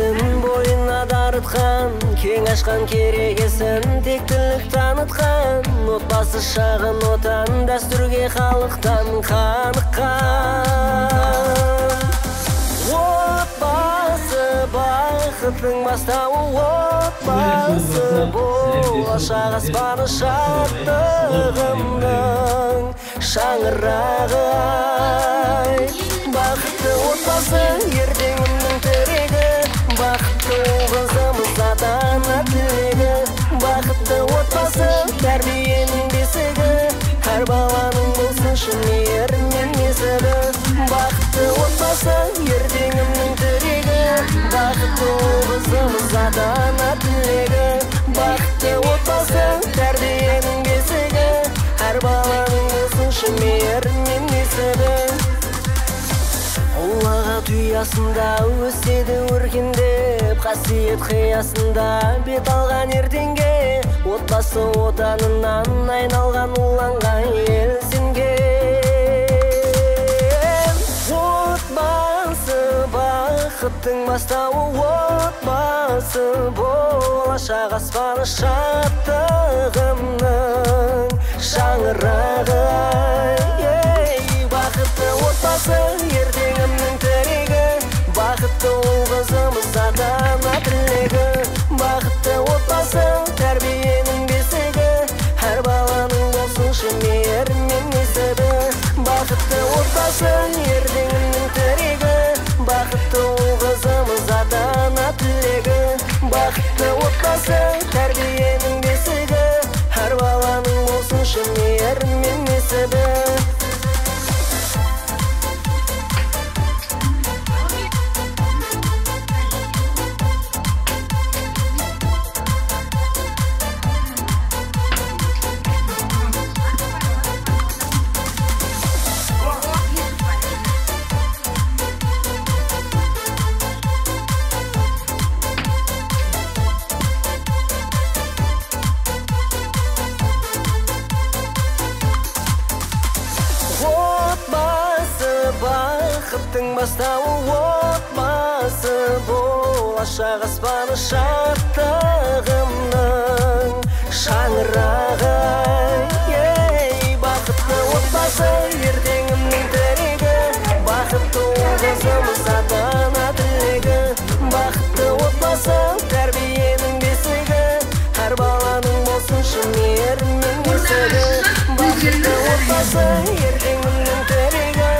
Тәрбиесін бойына дарытқан, кең ашқан керегесін, тектілік танытқан, отбасы шағын отан, дәстүрге халықтан қаныққан. Отбасы бақыттың бастауы, отбасы болашақ аспаны, шаттығымның шаңырағы. Бақытты отбасы ертеңімнің тірегі, бақытты ұл қызымыз ата-ана тілегі. Бақытты отбасы тәрбиенің бесігі, әр баланың болсыншы мейірім мен несібі. Бақытты отбасы ертеңімнің тірегі, бақытты ұл қызымыз ата-ана тілегі. Бақытты отбасы тәрбиенің бесігі, әр баланың болсыншы мейірім мен несібі. Ұлағат ұясында өседі өркендеп, қасиет қиясында бет алған ертеңге, отбасы отанынан айналған ұланға ел сенген. Отбасы бақыттың бастауы, отбасы болашақ аспаны, шаттығымның шаңырағы. Бақытты отбасы ертеңімнің тірегі, бақытты ұл қызымыз ата-ана тілегі. Бақытты отбасы тәрбиенің бесігі, әр баланың болсыншы мейірім мен несібі. Бақытты отбасы ертеңімнің тірегі, бақытты ұл қызымыз ата-ана тілегі. Бақытты отбасы тәрбиенің бесігі, әр баланың болсыншы мейірім мен несібі. Бақыттың бастауы, отбасы болашақ аспаны, шаттығымның шаңырағы. Бақытты отбасы ертеңімнің тірегі, бақытты ұл қызымыз ата-ана тілегі. Бақытты отбасы тәрбиенің бесігі, әр баланың болсыншы мейірім мен несібі. Бақытты отбасы ертеңімнің тірегі,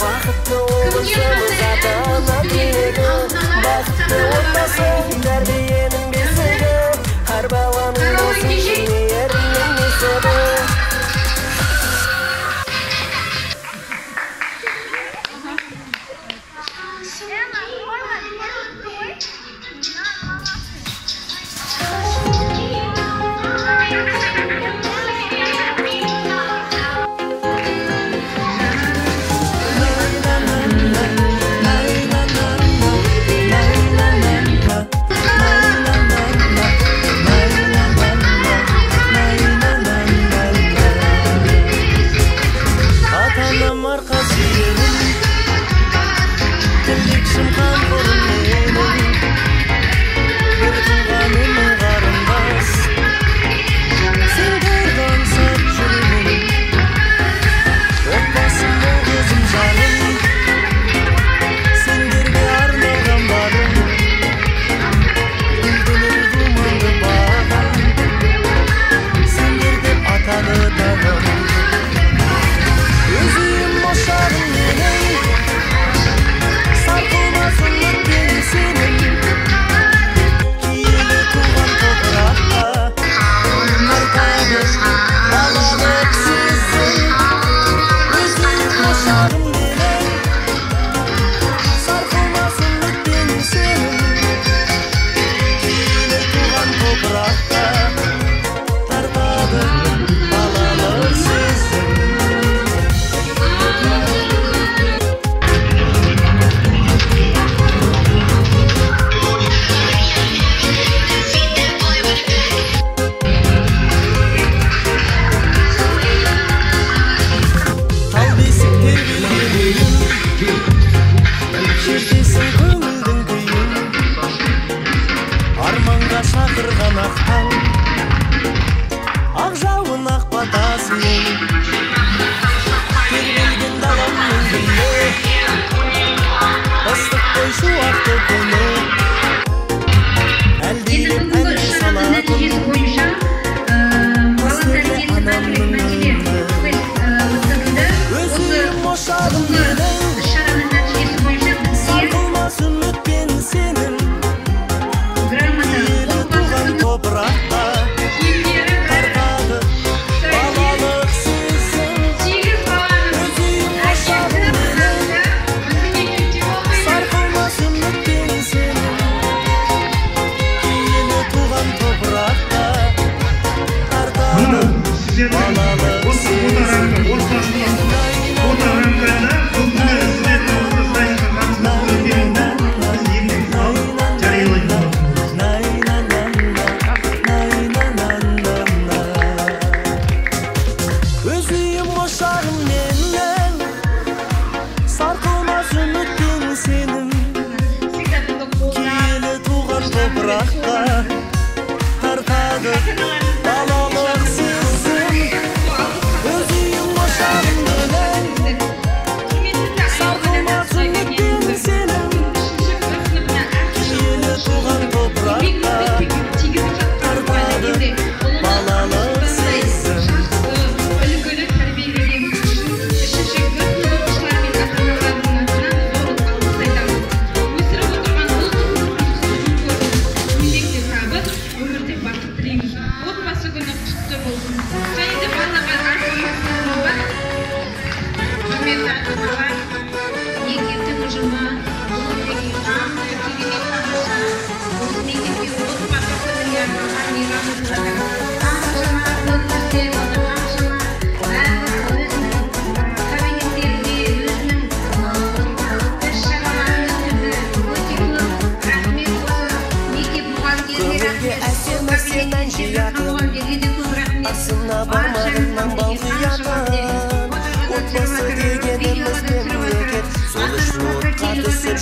бақытты ұл қызымыз ата-ана тілегі. Бақытты отбасы тәрбиенің бесігі, әр баланың болсыншы мейірім мен несібі.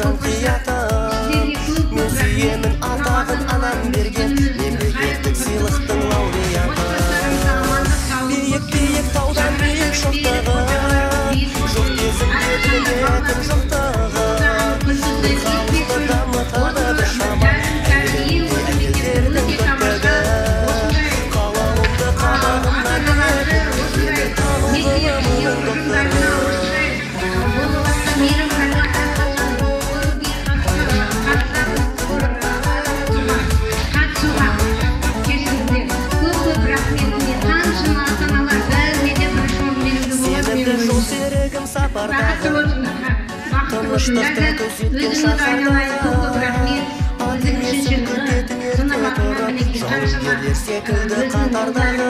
жан қиятын. Мен сүйемін атағын анам берген, мемлекеттік сыйлықтың лауреаты. Биік-биік таудан биік шоқтығы, жоқ кезінде білінетін жоқтығы. Бір халықты дамытады біршама, әйелдердің көптігі. Қалауымды қабағымнан білетін, мені тану ғылымының докторы. Сенімді жол серігім сапардағы, тыныштықты көзеткен шаһардағы. Атын есім күтетін ерте тұрып, жауынгерлер секілді қатардағы.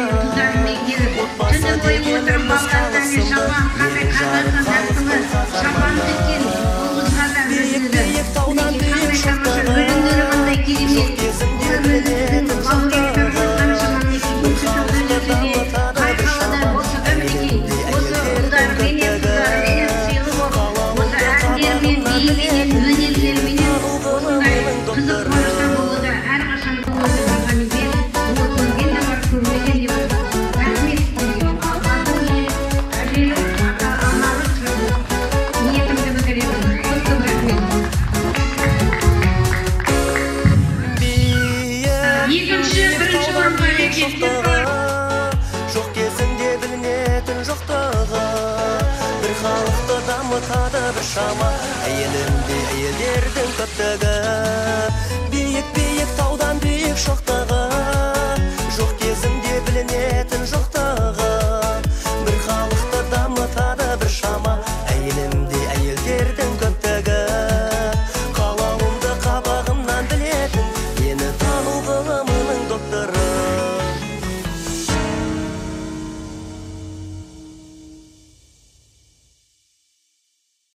Отбасы дегеніміз халық сынды, елің жарық халықтың қаһарманы. Биік-биік таудан биік шоқтығы, жоқ кезінде білінетін жоқтығы. Бір халықты дамытады біршама, әйеліндей әйелдердің көптігі. Қалауымды қабағымнан білетін, мені тану ғылымының докторы. Екінші, бірінші орынға іліккендер бар. Жоқ кезінде білінетін жоқтығы. Бір халықты дамытады біршама, әйелімдей әйелдердің көптігі.